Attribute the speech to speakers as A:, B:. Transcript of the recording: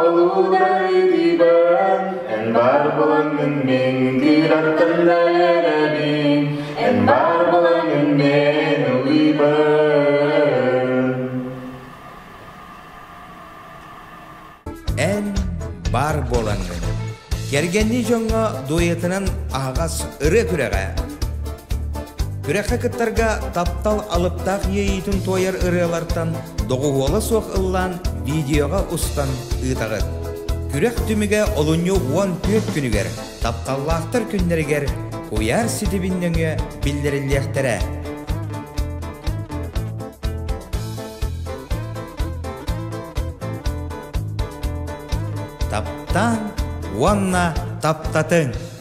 A: Олууларыдыбын, эн бар булаҥҥын мин кыраттан да эрэбин, эн бар булаҥҥын мин ылыыбын.
B: Эн бар буолаҥҥын. Кэргэннии дьоҥҥо дуойатынан аһаҕас ырыа күрэҕэ. Күрэххэ кыттарга таптал алыптаах иэйиитин туойар ырыалартан доҕуһуола суох ыллаан видеоҕа устан ыытаҕыт. Күрэх түмүгэ олунньу 14 күнүгэр тапталлаахтар күннэригэр куйаар ситимин нөҥүө биллэриллиэхтэрэ. Таптаан уонна таптатыҥ!